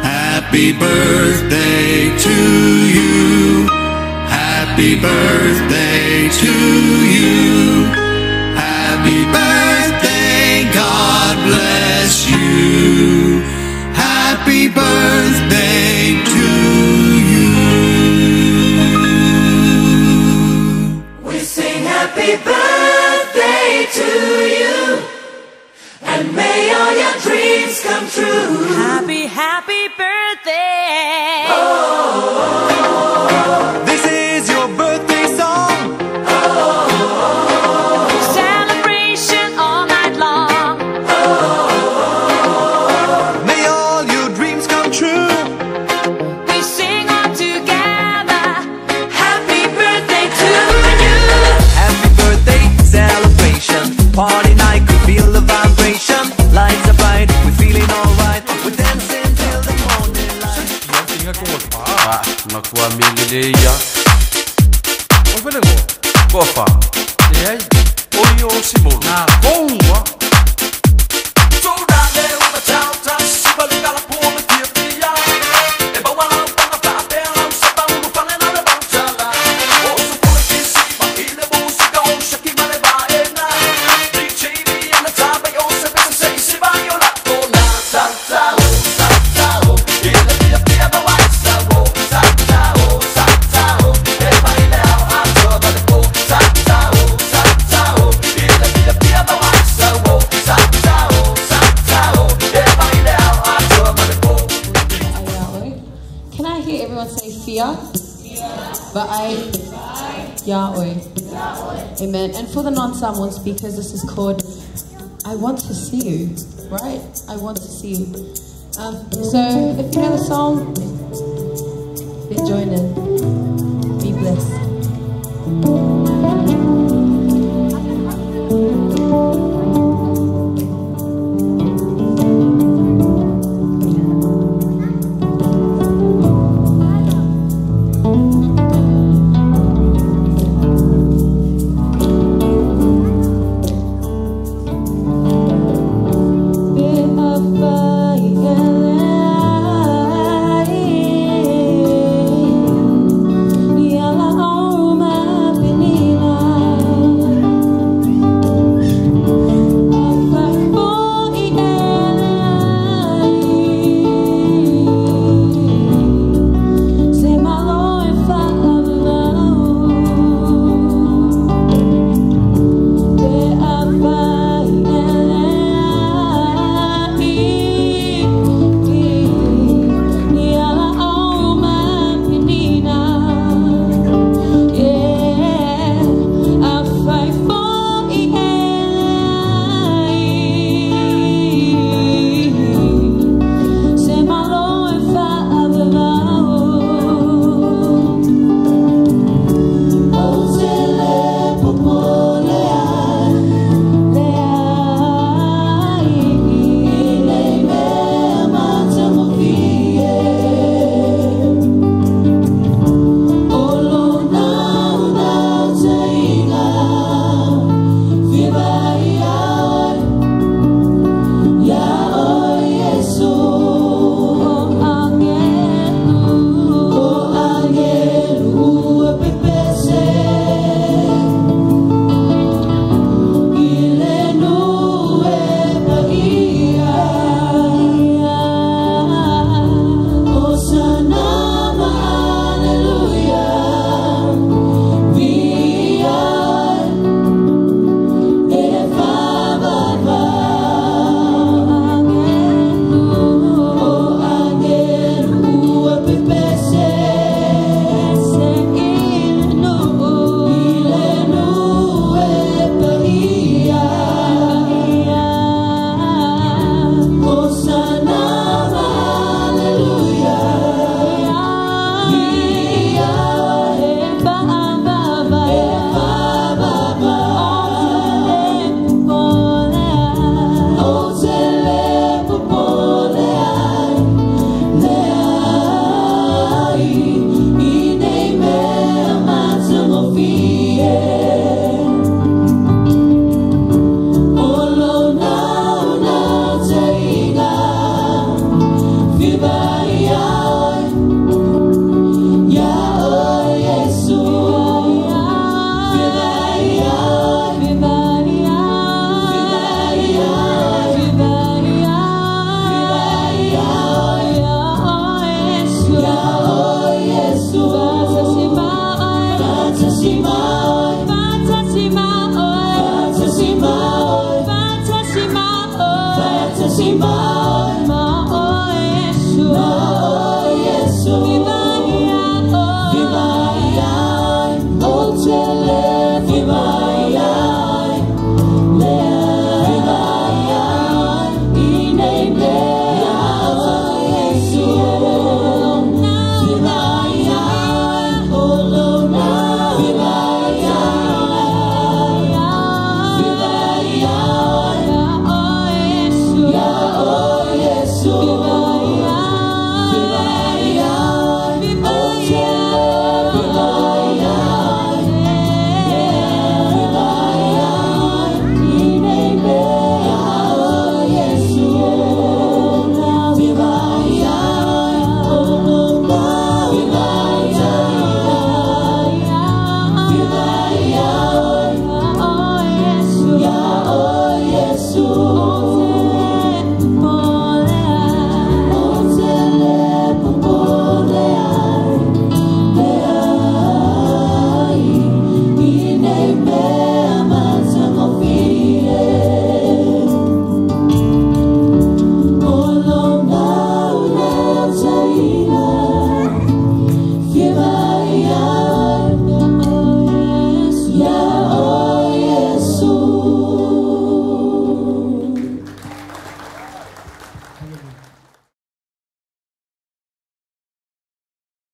Happy birthday to you. Happy birthday to you. Happy birthday, God bless you. Happy birthday to you. We sing happy birthday to you, and may all your dreams come true. Happy, happy birthday. Oh. This is your birthday song. Oh. Celebration all night long. Oh. May all your dreams come true. We sing all together. Happy birthday to you. Happy birthday celebration. Party night, could feel the vibration. Lights are bright, we're feeling alright. We're dancing till the morning light. Can I hear everyone say fear? Va'ai. Ya'oi. Amen. And for the non-Samoan speakers, this is called I Want to See You, right? I want to see you. So if you know the song, then join in.